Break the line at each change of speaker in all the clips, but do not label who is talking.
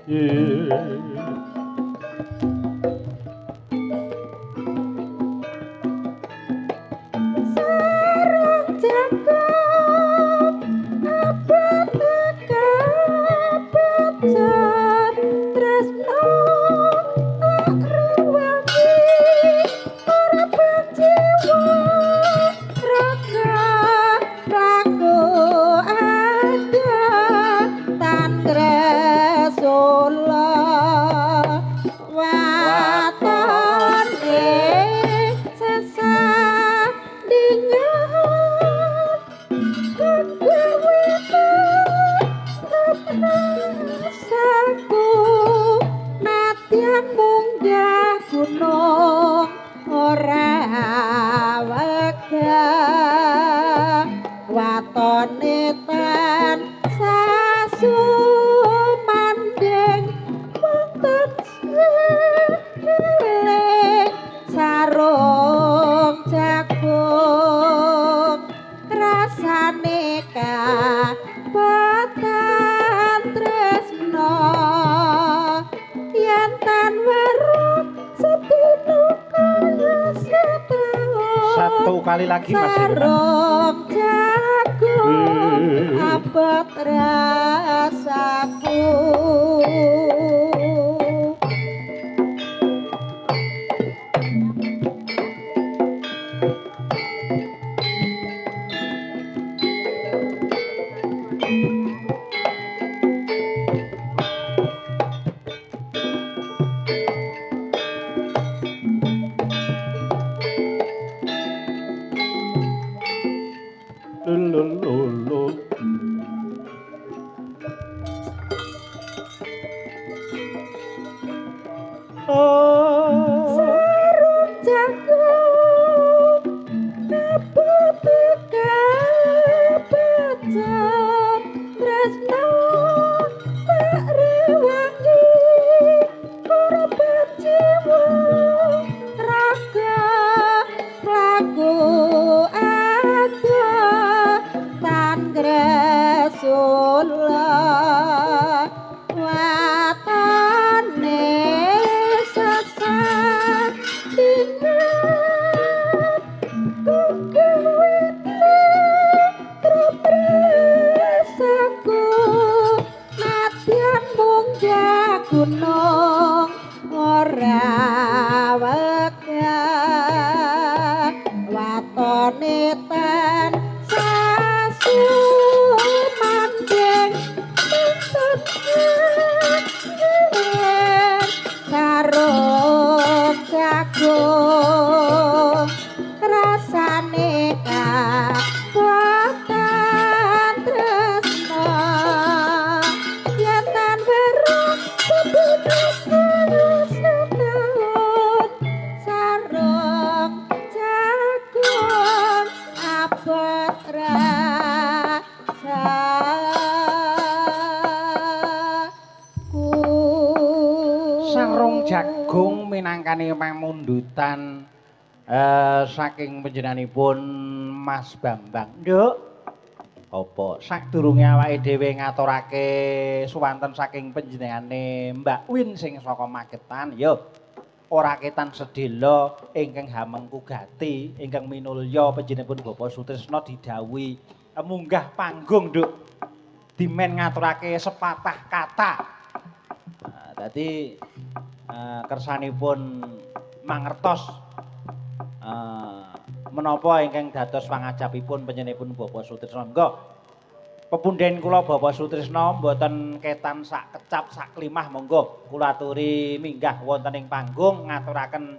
Sarung jagung abot kabecat tresno tak rewangi ora jiwa raga mlaku ada tan gresula watone sesandingan kegawe rasaku nadyan munggah gunung ora wegah watone tan sasumandhing wonten eling sarung jagung rasane kabotan tresno yen tan weruh sedina kaya setaun.
Satu kali lagi, Mas Irfan.
Sarung jagung abot rasaku.
Lulu. Oh.
Sarung jagung abot kabecat tresno tak rewangi korban jiwa raga mlaku ada tan gresula watane sesandingan kegawe rasaku nadyan munggah gunung ora wegah watone tan sasumandhing wonten eling sarung jagung rasane kabotan tresno yen tan weruh sedina kaya setaun sarung jagung abot rasaku.
Sarung jagung minangkani pamundutan saking panjenenganipun Mas Bambang. Nduk, apa sadurunge awake dhewe ngaturake suwanten saking panjenengane Mbak Win sing saka Magetan, yo ora ketan sedhela ingkang hamengku gati ingkang minulya panjenenganipun Bapak Sutrisno didhawuhi munggah panggung, Nduk. Dimen ngaturake sepatah kata. Nah, dadi kersanipun mangertos menapa ingkang dados pangajapipun panjenenganipun Bapak Sutrisno. Monggo pepunden kula Bapak Sutrisno mboten ketan sak kecap sak klimah, monggo kula aturi minggah wonten ing panggung ngaturaken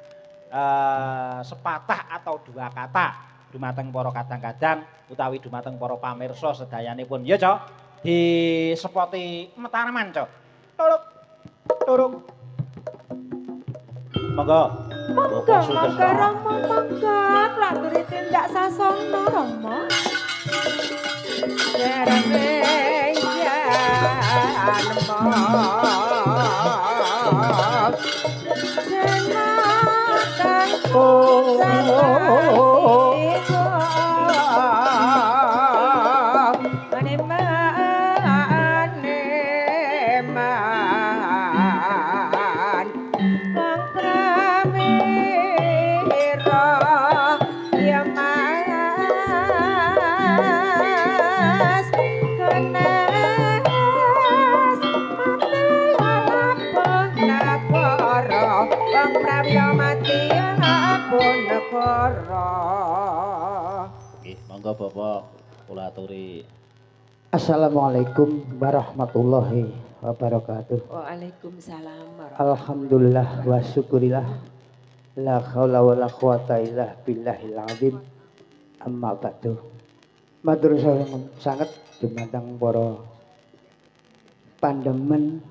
sepatah atau dua kata dumateng para kadang-kadang utawi dumateng para pamirsa sedayanipun. Ya, Cok, disepoti Mataraman, Cok. Turuk. Turuk. Monggo.
Monggo,
Bapak
monggo
Sutrisno.
Rama, monggo kula aturi tindak sasana Rama.
Oh. Nggih, monggo Bapak kula aturi.
Assalamualaikum warahmatullahi wabarakatuh.
Waalaikumsalam.
Alhamdulillah wa syukurillah. La haula wala quwata illa billahil azim. Amma ba'du. Matur suwun sanget dumateng para pandemen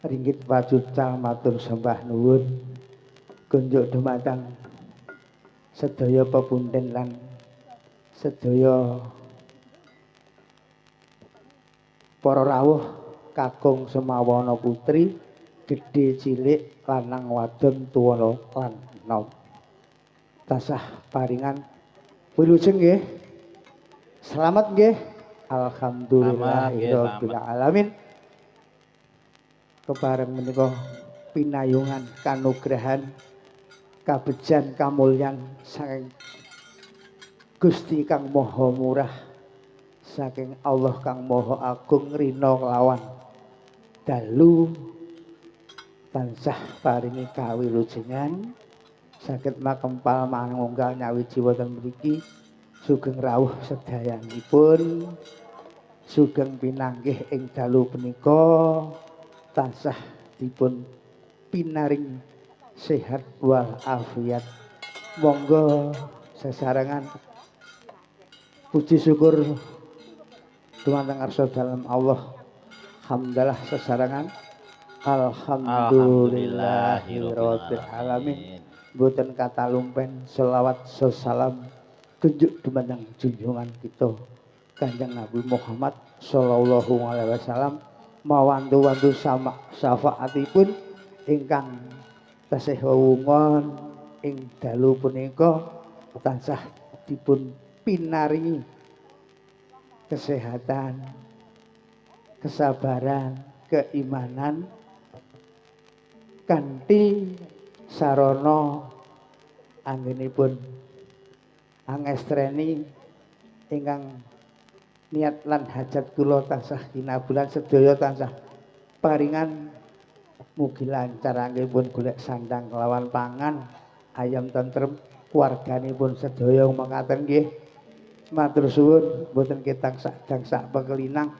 ringgit wacucal matur sembah nuwun kunjuk dumateng sedaya pepunden lan sedaya para rawuh kakung semawana putri gedhe cilik lanang wadon tuwa lan nom tasah paringan wilujeng nggih. Selamat nggih. Alhamdulillahirabbil alamin. Kepareng menika pinayungan kanugrahan kabejan kamulyan saking Gusti kang Maha Murah, saking Allah kang Maha Agung rina kelawan dalu tansah paringi kawilujengan saged makempal manunggal nyawiji wonten mriki sugeng rawuh sedayanipun sugeng pinanggih ing dalu punika tansah dipun pinaring sehat wal afiat. Monggo sesarengan puji syukur dumateng ngarsa dalem Allah. Hamdalah sesarengan alhamdulillahirabbil alamin. Mboten katalumpen selawat sesalam kunjuk dumateng junjungan kita Kanjeng Nabi Muhammad sallallahu alaihi wasallam mawantu-wantu sama syafaatipun ingkang tasih wewungon ing dalu punika tansah dipun pinaringi kesehatan, kesabaran, keimanan kanthi sarana anggenipun angestreni ingkang niat lan hajat kula tansah kinabulan sedaya tansah paringan mugi lancar anggenipun golek sandang kelawan pangan ayam tentrem keluarganipun sedaya mekaten nggih. Matur suwun mboten ketang sak sak pekelinang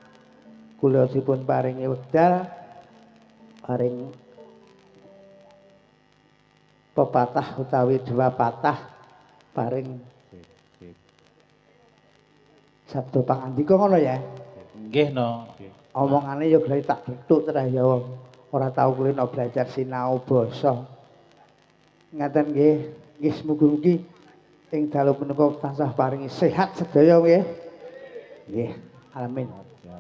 kula dipun paringi wekdal paring pepatah utawi dua patah paring sabda pangandika ngono ya.
Nggih no.
Omongane ya glek tak gethuk terus ya wong ora tau kulino belajar sinau basa. Ngaten nggih, nggih mugi-mugi ing dalu punika tansah paringi sehat sedaya nggih. Nggih, amin.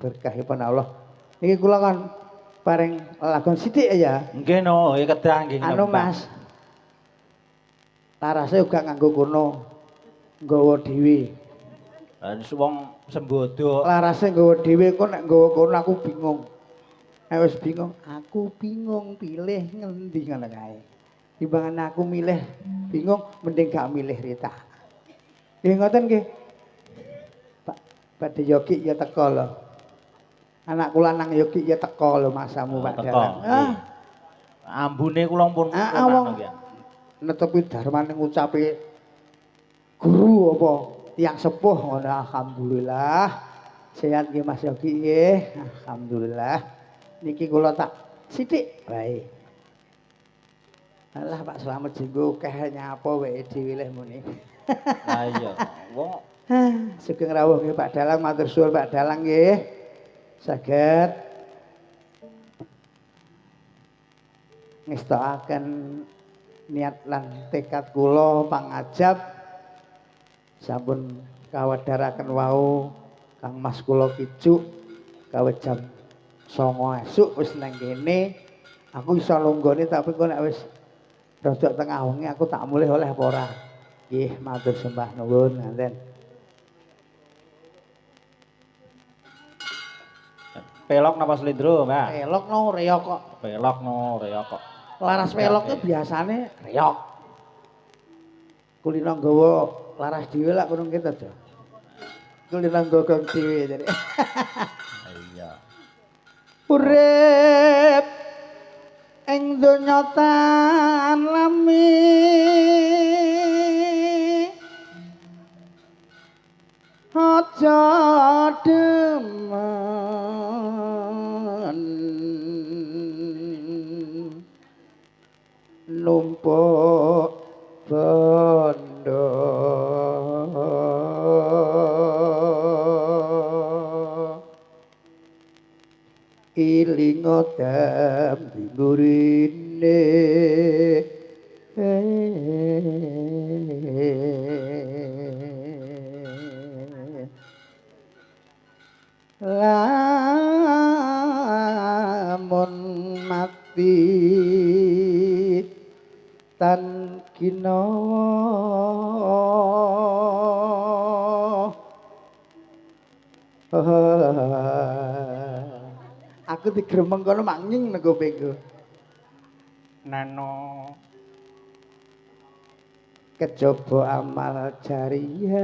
Berkahipun Allah. Niki kula kan paring lagon sithik ya.
Nggih no, ya kedah nggih.
Anu Mas. Larase uga nganggo kono. Nggawa dhewe.
Lah wong sembodo.
Larase nggawa dhewe kok nek nggawa kono aku bingung. Nek wis bingung, aku bingung pilih ngendi ngono kae. Timbangan aku milih bingung mending gak milih Rita. Nggih ngoten nggih. Pak Badhe Yogi ya teko lho. Anakku lanang Yogi ya teko lho masamu Pak Dalang.
Ah. Ambune kula pun
wong netepi dharmane ngucape guru apa tiyang sepuh ngono alhamdulillah. Sehat nggih Mas Yogi nggih. Alhamdulillah. Niki kula tak sithik wae. Alah Pak Slamet jenggo akeh nyapa wae dhewe leh muni.
Ha iya. Wong
sugeng rawuh nggih Pak Dalang, matur suwun Pak Dalang nggih. Saged ngestokaken niat lan tekad kula pangajab sampun kawadharaken wau Kang Mas kula kicuk kawit jam 09.00 esuk wis nang kene. Aku iso lunggone tapi kok nek wis rodok tengah wengi aku tak mulih oleh apa ora. Nggih, matur sembah nuwun ngaten.
Pelok napa slendro, Mbak?
Pelok no reok kok.
Pelok no reok kok.
Laras pelok itu biasane reok. Kulino nggawa laras dhewe lak kono kita to. Kulino nggogong dhewe jare.
Iya.
Urip ing donya tan lami Aja demen numpuk bondo ilinga dambi mburine lamun mati tan kinawa aku digremeng kono manging nang kupingku.
Nano
kejaba amal jariyah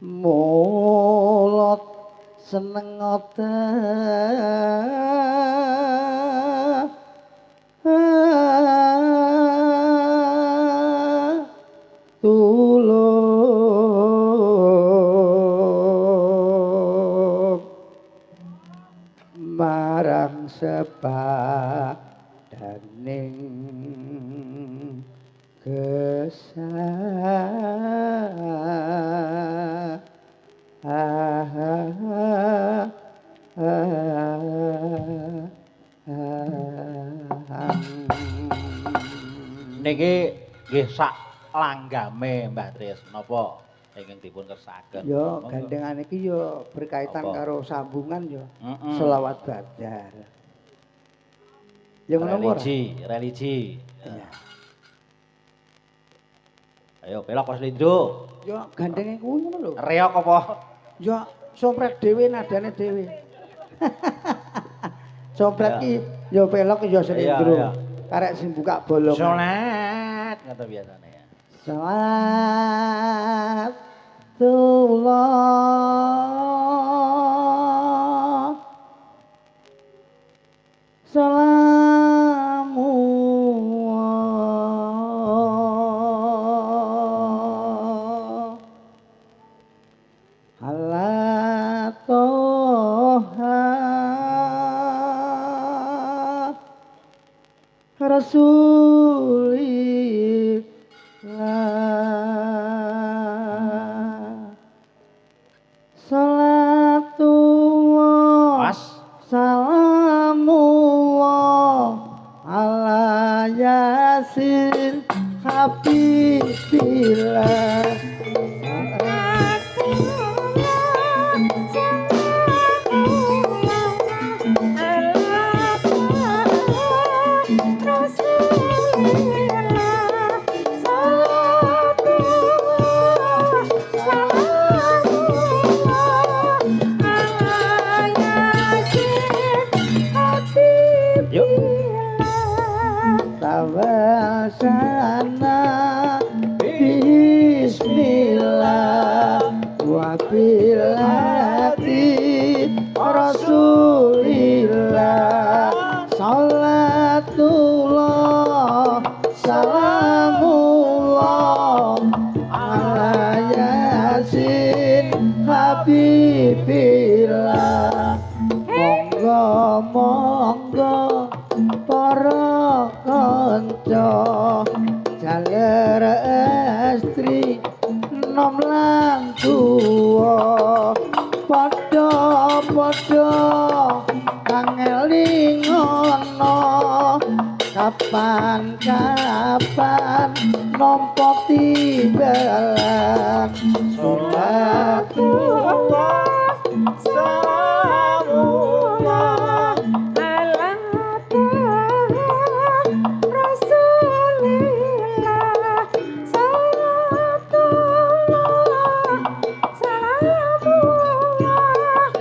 mulut seneng tulung marang sepadaning gesang.
Niki nggih sak langgame Mbah Tris napa ingkang dipun kersakaken?
Ya gandengane iki ya berkaitan karo sambungan ya. Selawat Badar. Ya ngono ora?
Religi, religi.
Iya.
Ayo pelok Mas Lindro.
Ya gandenge kuwi ngono lho.
Reok apa?
Ya sompret dhewe nadane dhewe. Sompret ki ya pelok ya slendro. Karek sing buka bolongan.
Salat ngono biasane ya.
Salatullah salamullah ala toha rasulillah salatullah salamullah ala yasin habibillah. Tawasana bismillah wa billati rasulillah salatullah salamullah ala yasin habibillah. Monggo monggo para kanca jaler estri nom lan tuwa padha-padha kang elingono kapan-kapan nampa timbalan salatullah
salamullah ala Rasulillah salatullah salamullah ala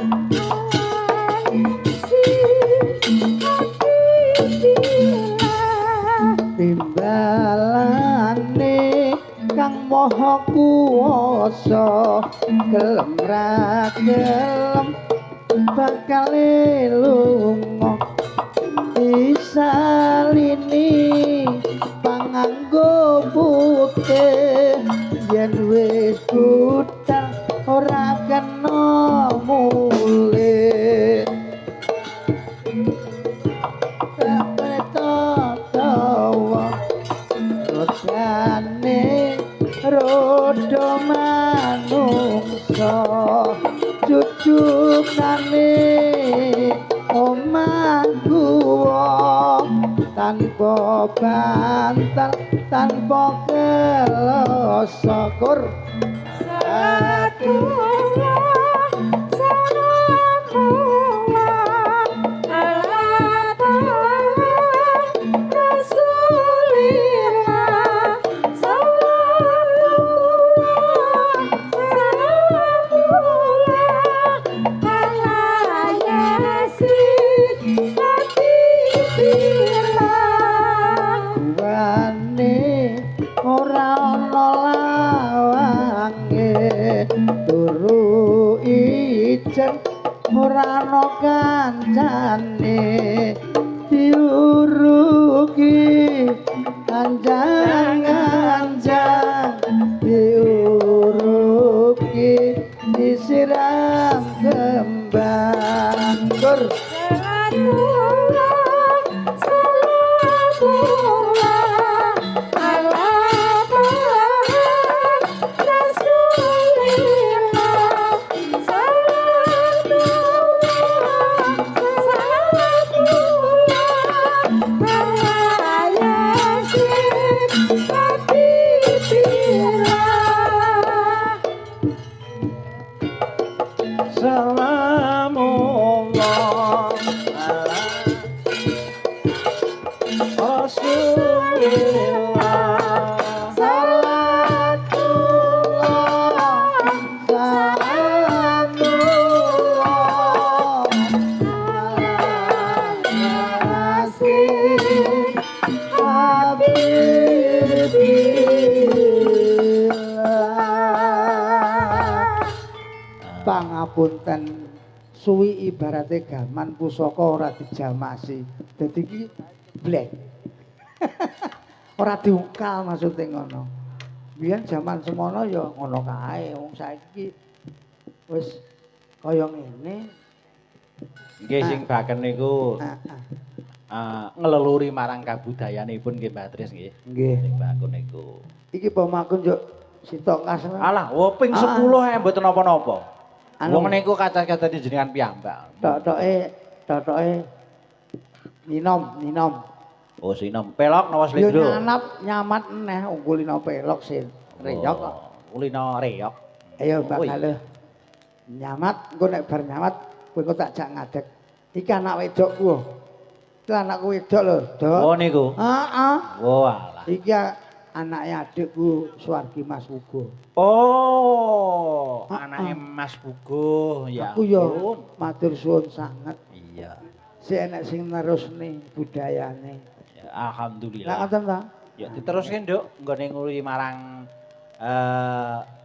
timbalane kang maha kuwasa gelem ra gelem bakal lunga Salini panganggo putih yen wis budal ora kena mulih. Kereta dawa rodane roda manungsa cucukane omah guwa tanpa bantal tanpa keloso kur
Salatullah salamullah ala Taha Rasulillah. Salatullah salamullah ala Yasin Habibillah.
Wane ora ana lawange turu ijen ora ana kancane diurugi anjang-anjang diurugi disiram kembang kur.
Salatullah salamullah ala Taha Rasulillah. Salatullah salamullah ala Yasin Habibillah.
Salamullah ala Rasulillah.
Salatullah salamullah ala Yasin Habibillah. Pangapunten suwi ibarate gaman pusaka ora dijamasi. Dadi iki blek. Ora diungkal maksude ngono. Biyen jaman semono ya ngono kae, wong saiki wis kaya ngene.
Nggih sing baken niku ngleluri marang kabudayanipun nggih Mbak Tris nggih.
Nggih.
Sing bakun niku.
Iki pamaku njuk sitok kas.
Alah, wo ping 10 ae mboten napa-napa.
Anu.
Wong niku kaca-kaca jenengan piyambak.
Totoke totoke ninom ninom.
Oh, sinom. Pelok napa
Yo
slendro?
nyanap nyamat neh kulino pelok sih. Reyok kok.
Oh, kulino reyok.
Ayo Mbak
Oh, iya.
Galuh. Nyamat engko nek bar nyamat kowe engko tak jak ngadeg. Iki anak wedokku. Iki anakku wedok lho, Dok.
Oh niku.
Heeh.
Oh alah.
Iki anake adikku Suwargi Mas Pugo.
Oh,
Ah,
anake Mas Pugo. Ya.
Aku yo
ampun.
matur suwun sanget.
Iya.
Sik enek sing nerusne budayane.
Ya, alhamdulillah.
Lah ngoten ta?
Ya diteruske, Nduk, nggone nguri marang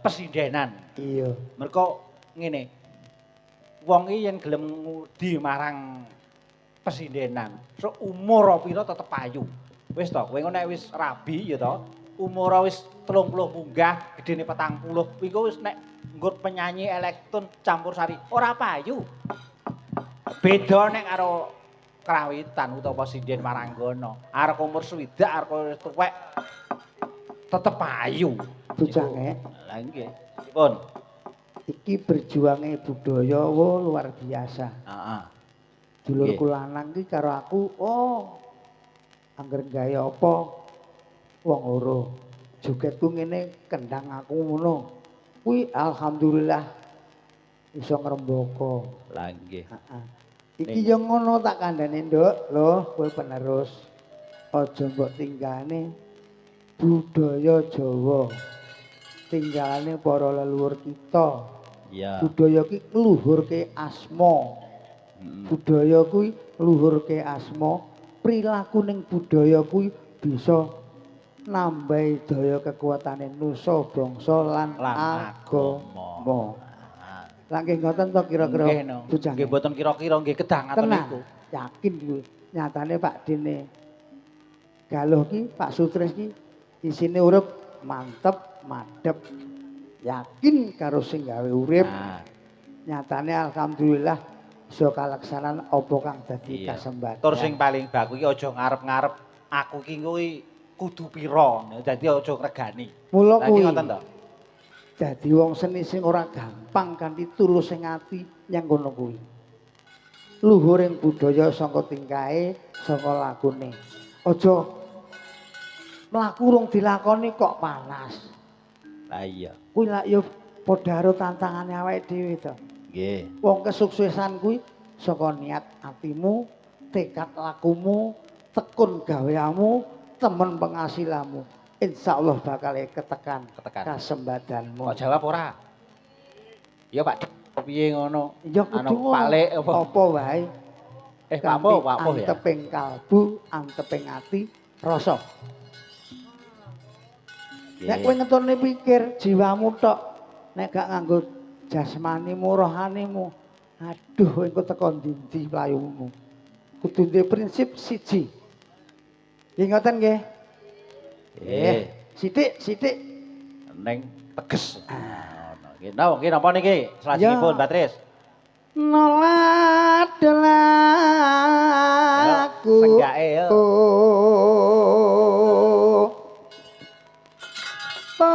pesindenan.
Iya.
Mergo ngene. Wong iki yen gelem ngudi marang pesindenan, sok umur pira tetep payu. Wis to, kowe engko nek wis rabi ya to, umur wis 30 munggah, gedene 40, kuwi engko wis nek nggur penyanyi elektron campur sari ora payu. Beda nek karo krawitan utawa sinden waranggana. Arep umur swidak, arep wis tuwek tetep payu.
Bujange
Lah nggih. Pripun?
iki berjuange budaya wo luar biasa.
Heeh.
Dulurku lanang ki karo aku, oh angger gawe apa wong loro. Jogetku ngene, kendang aku ngono. Kuwi alhamdulillah iso ngrembaka.
Lah nggih.
Heeh. Iki yo ngono tak kandhane, Nduk. Lho, kowe penerus. Aja mbok tinggane budaya Jawa. Tinggalane para leluhur kita.
Iya.
Budaya ki ngluhurke asma. Budaya kuwi ngluhurke asma. Prilaku ning budaya kuwi bisa nambahi daya kekuatane nusa bangsa lan
Lan
agama.
agama.
Lah nggih ngoten to kira-kira bujang.
Nggih mboten kira-kira nggih kedah ngaten niku.
Yakin kuwi. Nyatane Pak Dene Galuh ki, Pak Sutris ki isine urip mantep, madhep. Yakin karo sing gawe urip.
Nah.
Nyatane alhamdulillah iso kalaksanan apa kang dadi kasembadan.
Tur sing paling baku iki aja ngarep-ngarep aku ki kuwi kudu pira, dadi aja ngregani.
Mula kuwi
ngoten to.
Dadi wong seni sing ora gampang kanthi tulus sing ati nyang kono kuwi. Luhuring budaya saka tingkahe, saka lakune. Aja mlaku rung dilakoni kok panas.
Lah iya.
Kuwi lak ya padha karo tantangane awake dhewe to.
Nggih.
Wong kesuksesan kuwi saka niat atimu, tekad lakumu, tekun gaweamu, temen penghasilanmu. Insyaallah bakal ketekan kasembadanmu.
Kok jawab ora? Ya Pak, piye ngono?
Ya kudu
Pak Lek apa?
Apa wae.
Pak Po, Pak Po ya.
Anteping kalbu, anteping ati, rasa. Nek kowe ngetone pikir jiwamu tok, nek gak nganggo jasmanimu, rohanimu, aduh kowe engko teko ndi-ndi mlayumu. Kudu duwe prinsip siji. Nggih ngoten nggih?
Nggih.
Sithik-sithik
ning teges. Ngono. Nggih, nggih napa niki salajengipun Mbak Tris?
Nolak laku.
Senggake ya.
Tomo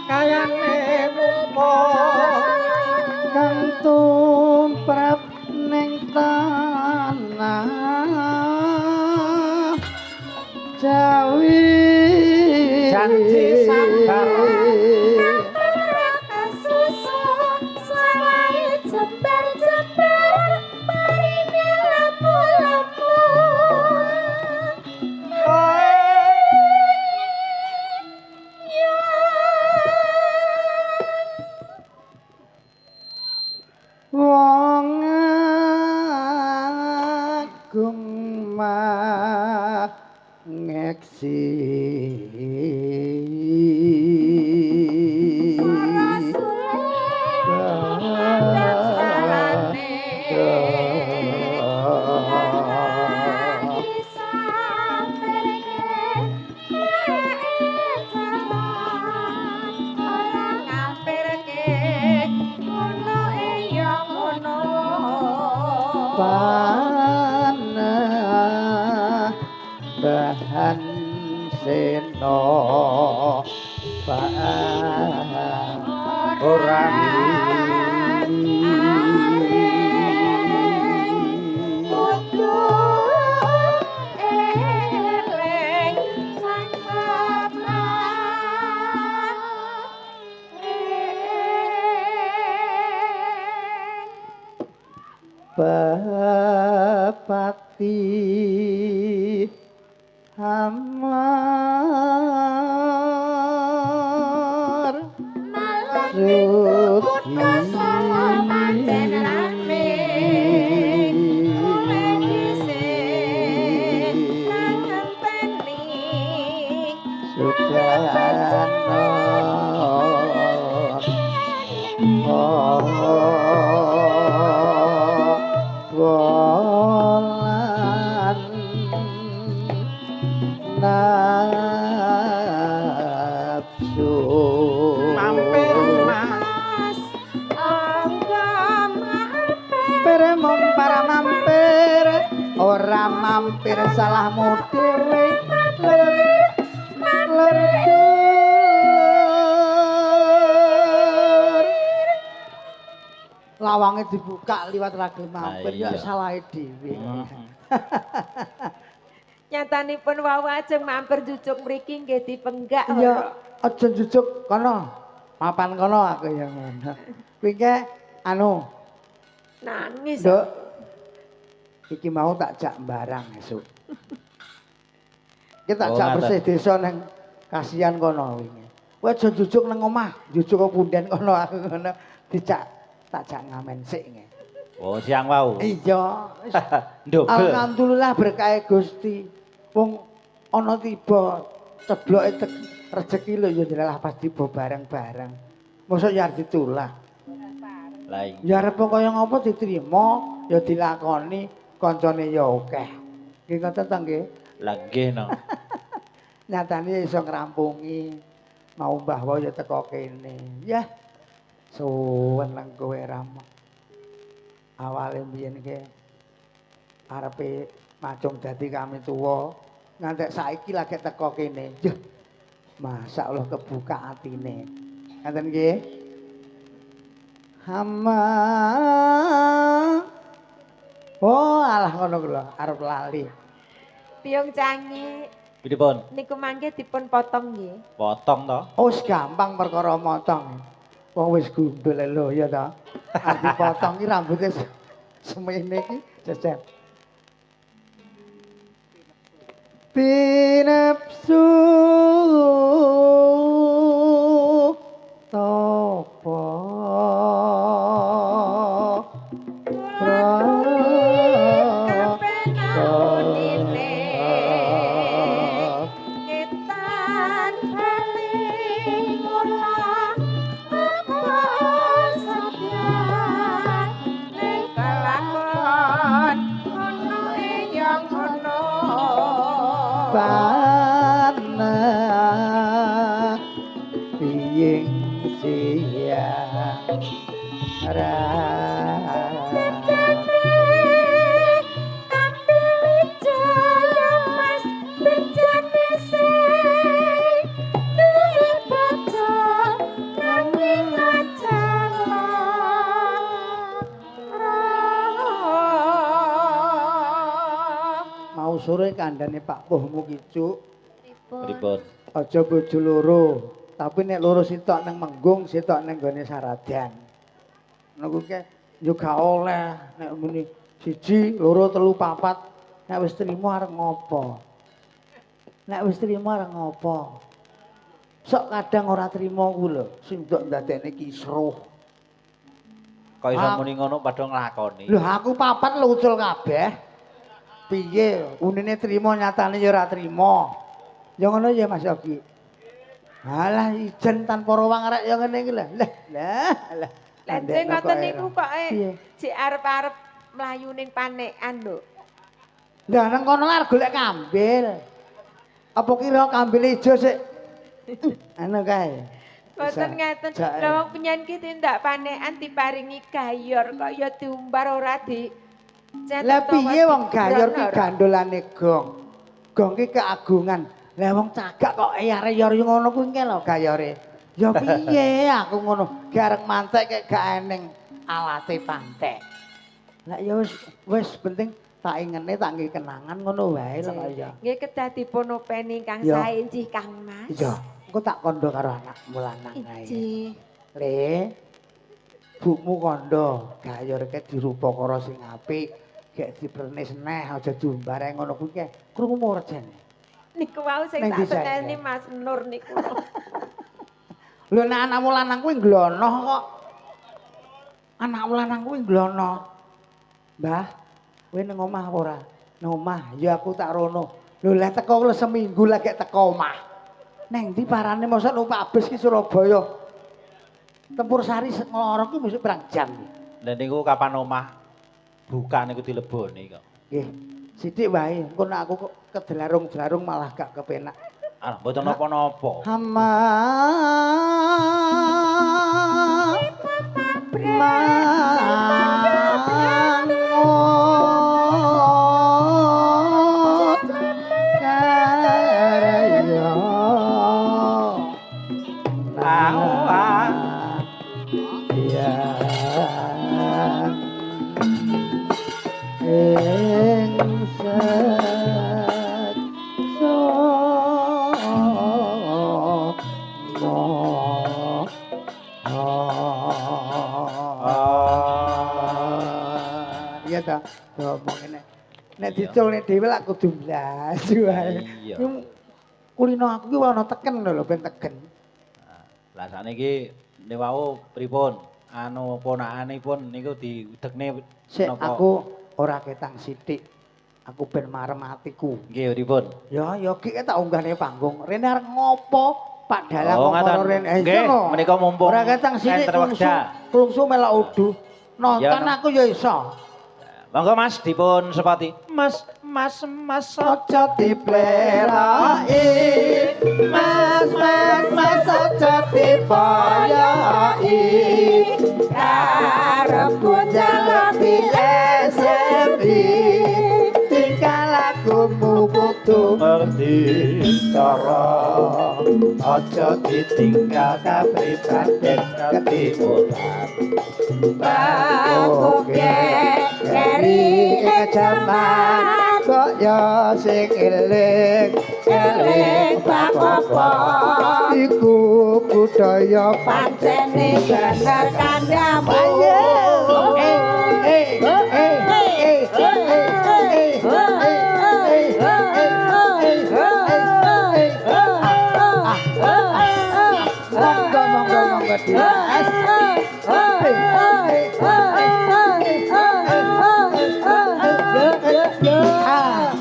kayane mumpung
kang tumrap ning tanah Jawi
janji sabar
wong agung mangeksi bahan seno
ora
Bapati Amar Nafsu
mampir mas
mampir mampir ora mampir salahmu dhewe ler dulur lawange dibuka liwat ragil mampir ya salahe dhewe.
Nyatanipun wau ajeng mampir jujuk mriki nggih dipenggak.
Iya, aja jujuk kono. Papan kono aku ya ngono. Kuwi ke anu
nangis.
Nduk. Iki mau tak jak barang esuk. Iki tak jak bersih desa nang kasihan kono wingi. Kowe aja jujuk nang omah, jujuk kok punden kono aku ngono. Dijak tak jak ngamen sik nge.
Oh, siang wau.
Iya.
Ndobel.
Alhamdulillah berkah Gusti. Wong ana tiba cebloke rejeki lho ya ndelalah pas tiba bareng-bareng. Mosok ya arep ditulak.
Lah iya.
Ya arep kaya ngapa diterima, ya dilakoni, kancane ya akeh. Nggih ngoten ta nggih?
Lah nggih no.
Nyatane iso ngrampungi. Mau Mbah Wo ya teko kene. Yah. Suwen nang kowe Rama. Awale mbiyen ke arepe macung dadi kami tuwa, ngantek saiki lagi teko kene. Yah. Masyaallah kebuka atine. Ngaten nggih? Hama. Oh, alah ngono ku lho, arep lali.
Piyong cangi
Pripun?
niku mangke dipun potong nggih.
Potong to?
Oh, wis gampang perkara motong. Wong wis gundul lho ya ta. Arep dipotong ki rambute semene iki jejer. Pinepsu topo panah piying siang Mau sore kandhane Pak Puhmu ki, Cuk.
Pripun?
Aja bojo loro, tapi nek loro sitok nang menggung, sitok nang gone saradan. Ngono kuwi yo gak oleh nek muni 1, 2, 3, 4, nek wis trimo arep ngopo? Nek wis trimo arep ngopo? Sok kadang ora trimo ku lho, sing ndok ndadekne kisruh.
Kok iso muni ngono padha nglakoni.
Lho aku papat lho ucul kabeh. Piye unine trimo nyatane ya ora trimo. Ya ngono ya Mas Yogi. Alah ijen tanpa rawang arek ya ngene iki lho. Lah lah lah.
Lah jeng ngoten niku kok jek arep-arep mlayu ning panekan lho.
Lah nang kono arep golek kambil. Apa kira kambil ijo sik anu kae.
Mboten ngaten. Lah wong penyen ki tindak panekan diparingi gayor kok ya diumbar ora di.
Lah piye wong gayor ki gandolane gong. Gong ki keagungan. Lah wong cagak kok eyar-eyor ngono kuwi lho gayore. Ya piye aku ngono, gareng mantek kek gak eneng alate pantek. Lah ya wis wis penting tak ingene tak nggih kenangan ngono wae lho ya.
Nggih kedah dipun openi ingkang sae injih Kang Mas.
Iya, engko tak kandha karo anakmu lanang ae. Le. Bukmu kandha, gayor ke dirupakara sing apik, gek dipernis neh aja diumbare ngono kuwi ke krungu rejane.
Niku wau sing tak seneni Mas Nur niku.
Lho nek anakmu lanang kuwi nglonoh kok. Anakmu lanang kuwi nglonoh. Mbah, kowe nang omah apa ora? Nang omah, ya aku tak rono. Lho lah teko lho seminggu lagi teko omah. Neng ndi parane mosok numpak bus ki Surabaya. Tempur Sari ngloro ki mesti pirang jam.
Lah niku kapan omah buka niku dileboni kok.
Nggih. Sithik wae, engko nek aku kok kedelarung-delarung malah gak kepenak.
Ah, mboten napa-napa.
Hama mangut karya ing iya ta, ngomong ngene. Nek diculne dhewe lak kudu mlayu wae.
Iya.
Kulino aku ki ana teken lho ben tegen.
Lah sakniki nek wau pripun? Anu ponakanipun niku diudegne
Sik
napa?
Aku ora ketang sithik. Aku ben marem atiku.
Nggih, pripun?
Ya ya ki tak unggahne panggung. Rene arep ngopo? Pak Dalang
Oh,
kok
ngaten.
rene. Eh,
Nggih,
iya no.
menika mumpung
ora ketang sithik
enten
klungsu,
wekdal.
Klungsu melok udu. Nonton
Ya, no.
aku ya iso.
Monggo Mas dipun sepati. Mas, Mas, Mas
Aja dipleraki. Mas, mas, mas aja dipoyoki.
Karepku
Njaluk di SMI. Tingkah lakumu kudu
ngerti
cara. Aja ditinggal kapribaden ketimuran.
Bakoke keri ing jaman
kok ya sing eling
eling bab apa
iku budaya
pancene bener kandhamu.
Eh eh eh eh eh eh eh eh eh. Monggo monggo monggo Dimas. Eh eh eh eh. Ah.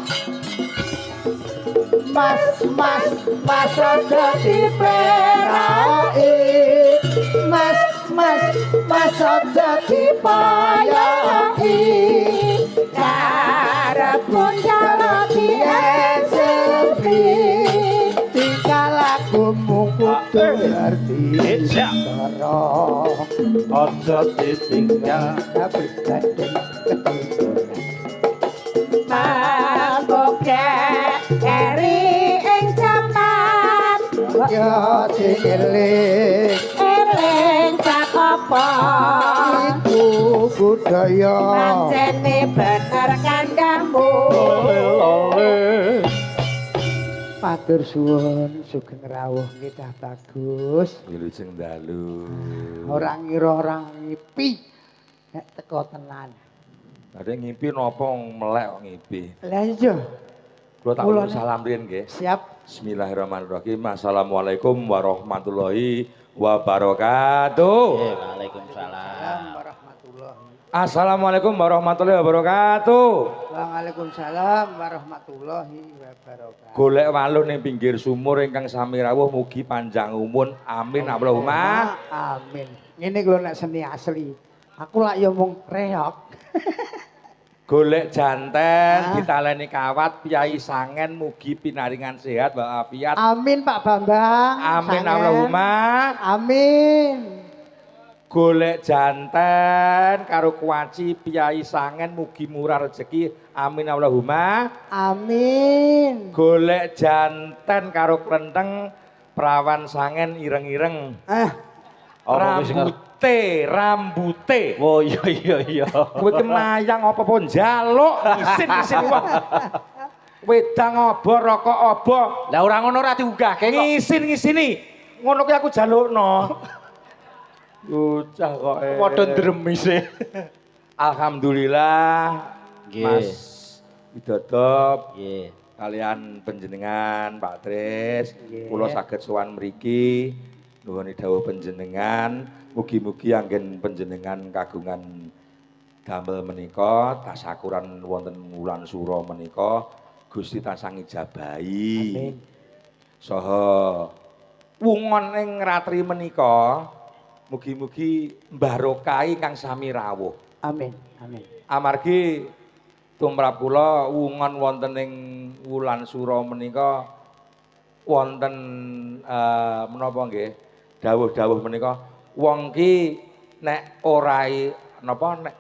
Mas, mas, mas aja diperaki. Mas, mas, mas aja dipayoki.
Karepku njaluk
di SMP. Tingkah lakumu kudu ngerti. Cara
Aja ditinggal
kapribaden keturunan.
Bakoke keri ing jaman
Ya sing eling
eling bab apa
iku budaya
pancene bener kandhamu.
Matur suwun sugeng rawuh nggih cah bagus.
Wilujeng dalu.
Ora ngira ora ngipi nek teko tenan.
Ada ngimpi napa melek kok ngipi.
Lah iya,
Kula tak
Kula
ulung salam riyin nggih.
Siap.
Bismillahirrahmanirrahim. Assalamualaikum warahmatullahi wabarakatuh.
Nggih, waalaikumsalam.
Warahmatullahi.
Assalamualaikum warahmatullahi wabarakatuh.
Waalaikumsalam warahmatullahi wabarakatuh.
Golek waluh ning pinggir sumur ingkang sami rawuh mugi panjang umur. Amin Allahumma.
Amin. Ngene lho nek seni asli. Aku lak ya mung reok.
Golek janten
Ah.
ditaleni kawat piyai sangen mugi pinaringan sehat walafiat.
Amin Pak Bambang.
Amin
Sangen.
Allahumma.
Amin.
Golek janten karo kuaci piyai sangen mugi murah rezeki. Amin Allahumma.
Amin.
Golek janten karo klenteng prawan sangen ireng-ireng.
Eh,
Apa kuwi sing ngerti?
Rambute, rambute.
Oh iya iya iya.
Kowe ki mayang apa-apa njaluk isin-isin wong. Wedang obor, rokok obor.
Lah ora ngono ora diunggahke kok.
Ngisin-ngisini. Ngono kuwi aku jalukno. Bocah kok. Eh.
Padha ndremise.
Alhamdulillah
Nggih.
Mas Widodo
Nggih.
kalian panjenengan Pak Tris
Nggih.
kula saged sowan mriki nuwun dawuh panjenengan mugi-mugi anggen panjenengan kagungan damel menika tasakuran wonten wulan sura menika Gusti tansah ngijabahi.
Amin.
Saha wungon ing ratri menika mugi-mugi mbarokahi kang sami rawuh.
Amin. Amin.
Amargi tumrap kula wungon wonten ing wulan sura menika wonten menapa nggih dawuh-dawuh menika wong ki nek ora napa nek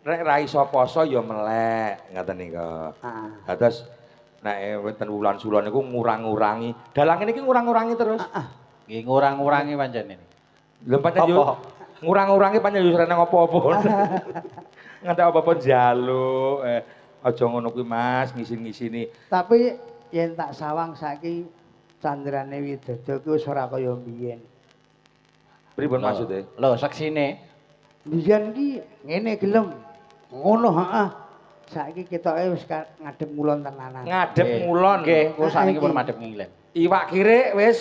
nek ra iso poso ya melek ngaten nika.
Ah.
Dados nek wonten wulan sura niku ngurang-ngurangi. Dalang niki ngurang-ngurangi terus.
Nggih ngurang-ngurangi pancen ini.
Lha pancen yo
Apa?
ngurang-ngurangi pancen yo ora nang apa-apa. Nganti apa-apa njaluk. Aja ngono kuwi Mas, ngisin-ngisini.
Tapi yen tak sawang saiki candrane Widodo ki wis ora kaya mbiyen.
Pripun maksude?
Lho, seksine.
Mbiyen ki ngene gelem. Ngono heeh. Saiki ketoke wis ngadep ngulon tenanan.
Ngadep
Nggih.
ngulon.
Nggih, kula sakniki pun
Iki.
madhep ngilen.
Iwak kirik wis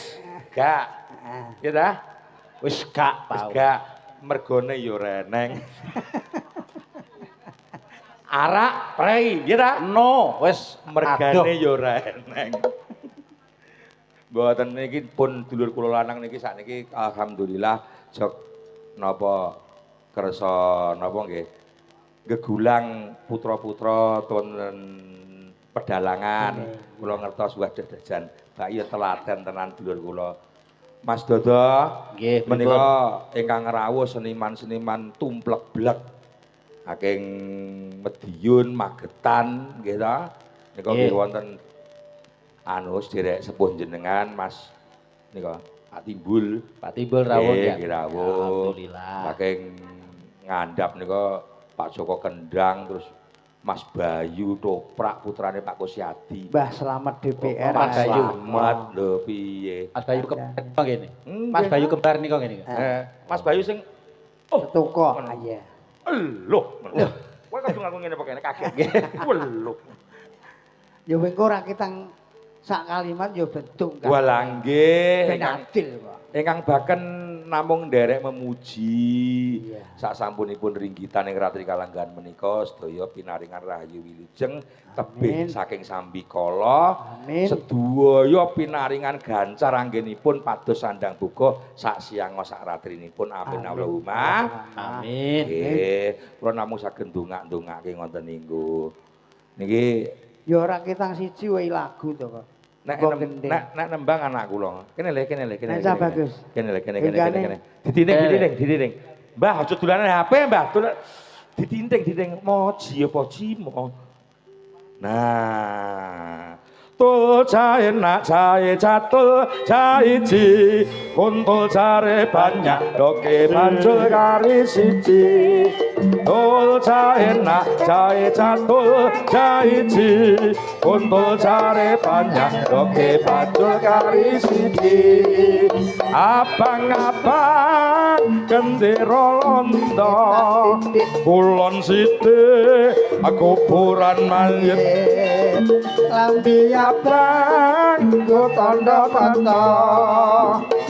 gak.
Heeh.
Ya ta?
Wis gak
Wis
tau.
gak. Mergone ya ora eneng. Arak prei, nggih ta?
No, wis
Mergane ya ora eneng. Mboten niki pun dulur kula lanang niki sakniki alhamdulillah jok napa kersa napa nggih gegulang putra-putra wonten pedalangan. Kula ngertos waduh jan bak ya telaten tenan dulur kula. Mas Dodo
nggih
menika ingkang rawuh seniman-seniman tumplek-blek saking Mediun, Magetan nggih ta. Nika nggih wonten anu sederek sepuh jenengan Mas nika Pak Timbul.
Pak Timbul rawuh ya.
Nggih rawuh.
Alhamdulillah.
Saking ngandhap nika Pak Joko Kendang terus Mas Bayu Toprak putrane Pak Kusyadi.
Mbah Slamet DPR.
Mas Bayu.
Slamet lho piye.
Mas Bayu kembar ngene. Mas Bayu kembar nika ngene.
Mas Bayu sing oh
toko. Iya.
Lho. Kowe kadung aku ngene pokene kaget. Lho.
Ya wengko ora ketang sak kalimat ya bentuk kan.
Walah nggih.
Ben adil kok.
Ingkang baken namung nderek memuji. Sak sampunipun ringgitan ing ratri kalanggahan menika sedaya pinaringan rahayu wilujeng tebih saking sambikala. Sedaya pinaringan gancar anggenipun pados sandang boga sak siang sak ratrinipun. Amin Allahumma.
Amin.
Nggih, kula namung saged ndongak-ndongake ngoten niku. Niki
ya ora ketang siji wae lagu to kok.
Nek nembang anak kula. Kene le, kene le, kene.
Nek bagus.
Kene le, kene kene kene kene. Ditinting, ditinting, ditinting. Mbah aja dolanan HP, Mbah. Dolan ditinting, ditinting. Moji apa cimo. Nah, tul jae nak jae catul jae ji, kuntul jare banyak doke pancul kari siji. Tul jae nak jae catul jae ji, kuntul jare banyak doke pancul kari siji. Abang-abang gendera londo, kulon sithik kuburan mayit.
Lambi
abang go tandha tanda,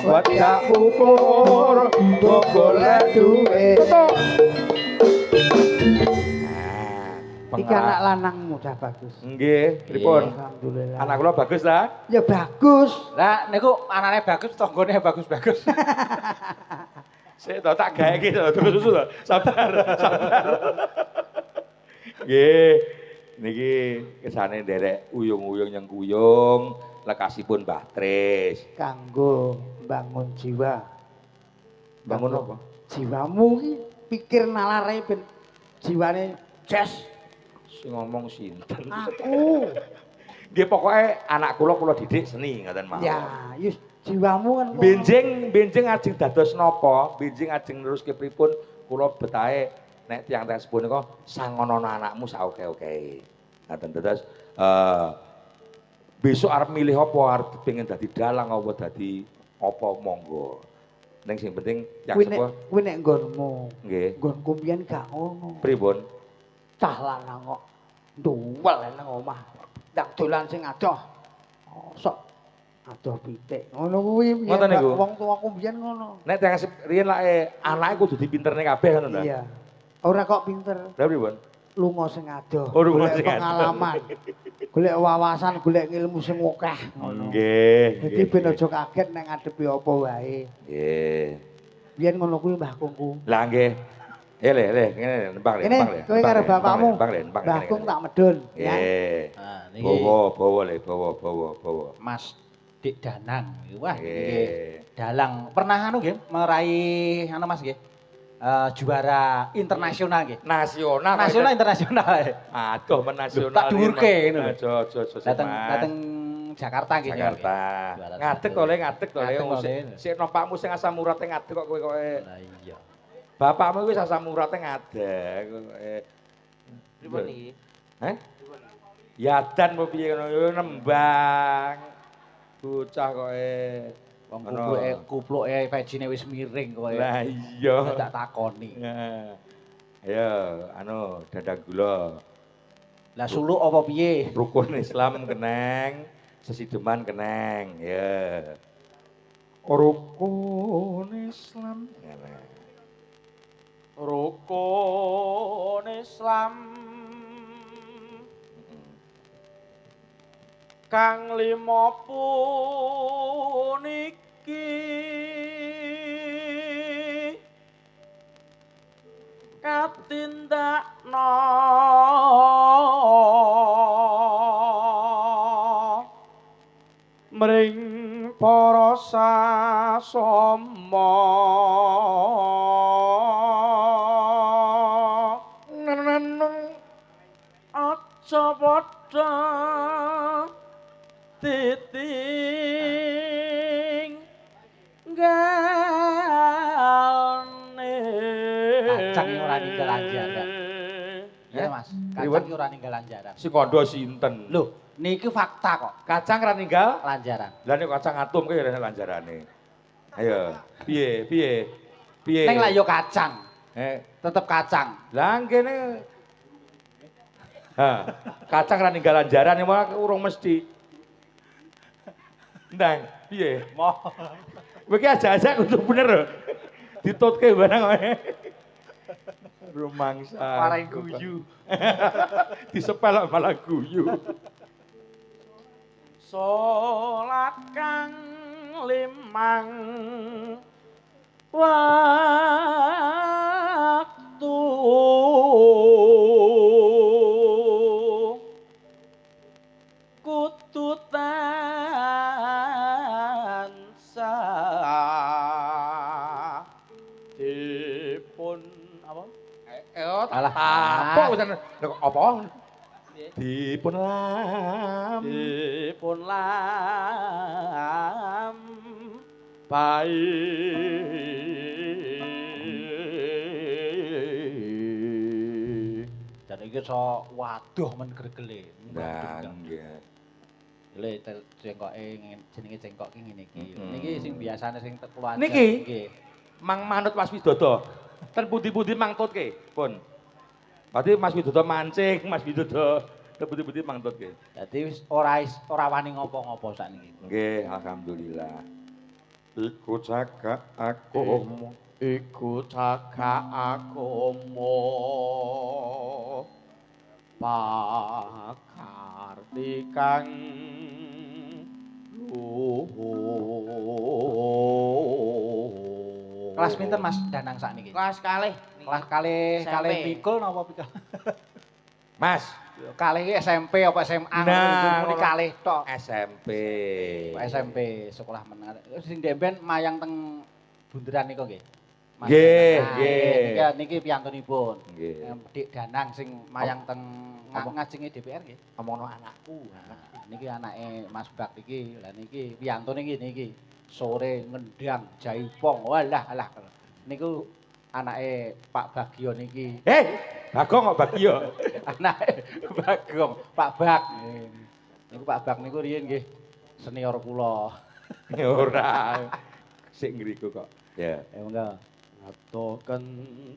wedak pupur go golek duwe.
Iki anak lanangmu dah bagus.
Nggih, pripun?
Alhamdulillah.
Anak kula bagus ta?
Ya bagus.
Lah niku anake bagus, tanggane bagus-bagus.
Sik to tak gaeke to, terus susu to. Sabar, sabar. Nggih. Niki kesane nderek uyung-uyung nyengkuyung lekasipun Mbah Tris.
Kanggo bangun jiwa.
Bangun apa?
Jiwamu iki pikir nalare ben jiwane jes.
Sing ngomong sinten?
Aku.
Nggih pokoke anak kula kula didik seni ngoten mawon.
Ya, yus jiwamu kan.
Benjing ajeng dados napa? Benjing ajeng neruske pripun kula betahe nek tiyang-tiyang sepuh nika sangonono anakmu saoke-oke. Ngaten dados besok arep milih apa, arep pengen dadi dalang apa dadi apa monggo. Ning sing penting tiyang sepuh
kuwi nek nggonmu.
Nggih.
Nggonku mbiyen gak ngono.
Pripun?
Cah lanang kok nduwel nang omah. Ndak dolan sing adoh. Sok adoh pitik. Ngono kuwi piye wong tuaku mbiyen ngono.
Nek tiyang riyen lak anake kudu dipinterne kabeh ngono ta?
Iya. Ora kok pinter.
Lha pripun?
Lunga sing adoh, golek pengalaman. Golek wawasan, golek ilmu sing akeh ngono.
Nggih.
Dadi ben aja kaget nek ngadepi apa wae.
Nggih.
Biyen ngono kuwi Mbah Kungku.
Lah nggih. Le, le, ngene nembang le, nembang le.
Kowe karo bapakmu. Mbah Kung tak medun.
Nggih. Nah niki. Bawa, bawa le, bawa, bawa, bawa.
Mas Dik Danang. Wah nggih. Dalang pernah anu nggih meraih anu Mas nggih. Juara internasional nggih.
Nasional.
Nasional internasional.
Aduh menasional.
Tak dhuwurke ngono lho.
Aja aja aja.
Dateng Jakarta nggih.
Jakarta. Ngadeg to le, ngadeg to le. Sik nompakmu sing asam urate ngadeg kok kowe kowe.
Lah iya.
Bapakmu wis asam urate ngadeg.
Pripun iki?
Heh? Yadan apa piye ngono nembang. Bocah kowe.
Wong kupluke vegine wis miring kowe.
Lah iya.
Tak takoni.
Ayo anu dadang gula.
Lah suluk apa piye?
Rukun Islam keneng, sesideman keneng, ya. Rukun Islam keneng.
Rukun Islam kang lima puniki katindakno mring para sasama aja padha titing galne.
Kacang ora ninggal lanjaran. Iya Mas, kacang ora ninggal lanjaran.
Sing kandha sinten?
Lho, niki fakta kok.
Kacang ora ninggal
lanjaran.
Lah nek kacang atom kuwi ora lanjarane. Ayo, piye piye? Piye?
Ning lak yo kacang. Tetep kacang.
Lah kene. Ha, kacang ora ninggal lanjaran ya malah urung mesti. Ndang, piye?
Moh.
Kowe iki aja-aja kudu bener lho. Ditutke barang wae. Rumangsa.
Marai guyu.
Disepel malah guyu.
Salat kang limang waktu kudu tansah dipun apa?
Alah,
apa urusan apa? Dipun lam,
dipun lam baik.
Dan iki iso waduh men gregele.
Nah, nggih.
Lha cengkoke jenenge cengkok ki ngene iki. Niki sing biasane sing kula ajar.
Niki mang manut Mas Widodo. Ten pundi-pundi mang tutke, pun. Berarti Mas Widodo mancing, Mas Widodo ten pundi-pundi mang tutke.
Dadi wis ora wani ngopo-ngopo sakniki.
Nggih, alhamdulillah. Iku cakak agama,
iku cakak agama. Pakarti kang luhur.
Kelas pinten Mas Danang sakniki?
Kelas kalih.
Kelas kalih, kalih pikul napa pikul?
Mas,
kalih iki SMP apa SMA?
Nah,
muni kalih tok.
SMP.
SMP, sekolah menengah. Sing ndek mayang teng bunderan niku nggih.
Nggih, nggih.
Niki piyantunipun.
Nggih.
Dik Danang sing mayang teng ngajenge DPR nggih.
Omongno anakku.
Nah, niki anake Mas Bak iki. Lah niki piyantune niki niki. Sore ngendang jaipong. Walah alah. Niku anake Pak Bagio niki.
Bagong kok Bagio.
Anake Bagong, Pak Bak. Niku Pak Bak niku riyin nggih senior kula.
Ora. Sik ngriku kok. Ya.
Ya monggo.
Atoken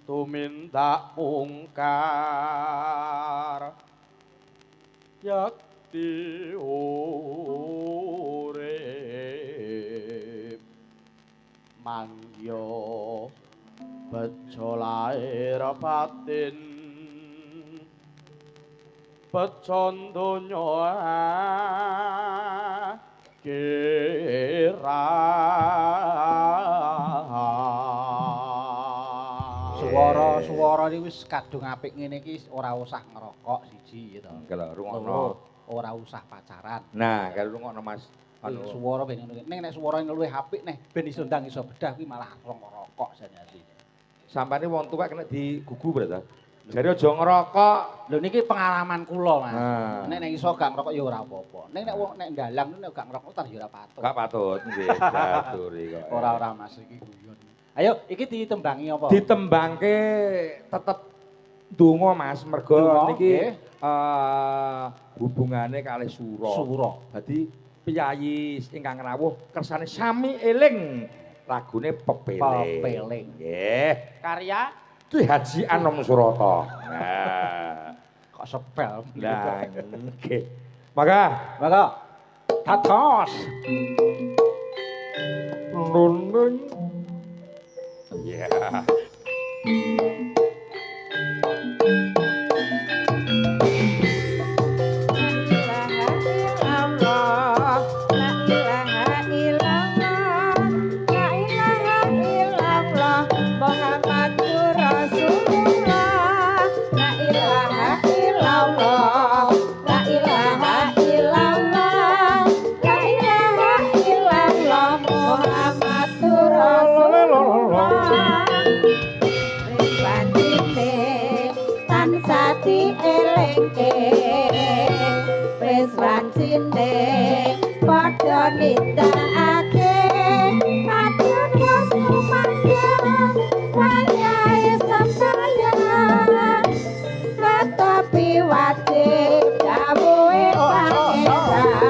tumindak mungkar yakti urip mangya bejo lair batin bejo donya akhirat.
Swara-swara iki wis kadung apik ngene iki ora usah ngerokok siji gitu.
Kalau rungokno
ora usah pacaran.
Nah, kalau rungokno Mas anu
swara ben ngono. Ning nek swarane luwih apik neh ben iso ndang iso bedah kuwi malah ngerokok jane ati.
Sampane wong tuwek kena digugu berarti. Jare aja ngerokok.
Lho niki pengalaman kula, Mas. Nek nek iso gak ngerokok ya ora apa-apa. Nek nek wong nek ndalang nek gak ngerokok tar ya ora patut.
Gak patut nggih, jaturi kok.
Ora-ora Mas iki guyon. Ayo iki ditembangi apa?
Ditembangke tetep donga Mas, mergo niki hubungane kalih sura.
Sura.
Dadi piyayi ingkang rawuh kersane sami eling lagune Pepeling.
Pepeling.
Nggih.
Karya
Ki Haji Anom Surata. Nah,
kok sepel.
Lah nggih. Maka,
maka dados.
Nunung. Ya.
Wis wancine padha nindakake padha wis kumandhang wayahe sembayang tetapi wajib dawuhe pangeran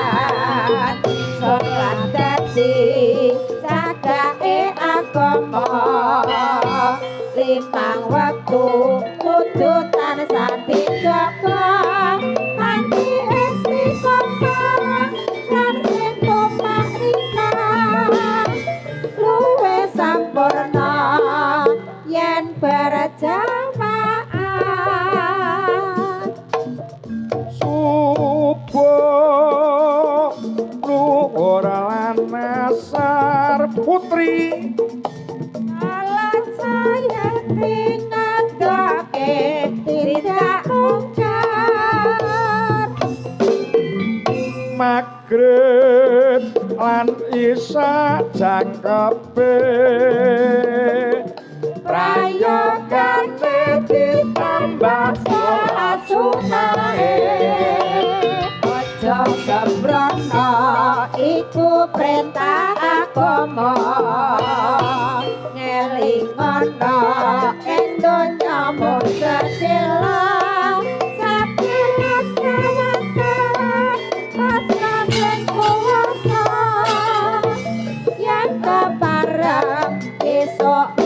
salat dadi cagake agama limang wektu kudu tansah dijaga kanthi istiqomah lan sing tumarinah luwih sampurna yen berjamaah.
Subuh luhur lan asar putri
alat saya ngadake tidak mungkar
magrib lan isya jangkepe prayogane ditambah
salat sunahe aja sembrono iku perintah agama ngelingono ing donya mung sedhela saben tawakal pasrah sing kuwasa yen kepareng esuk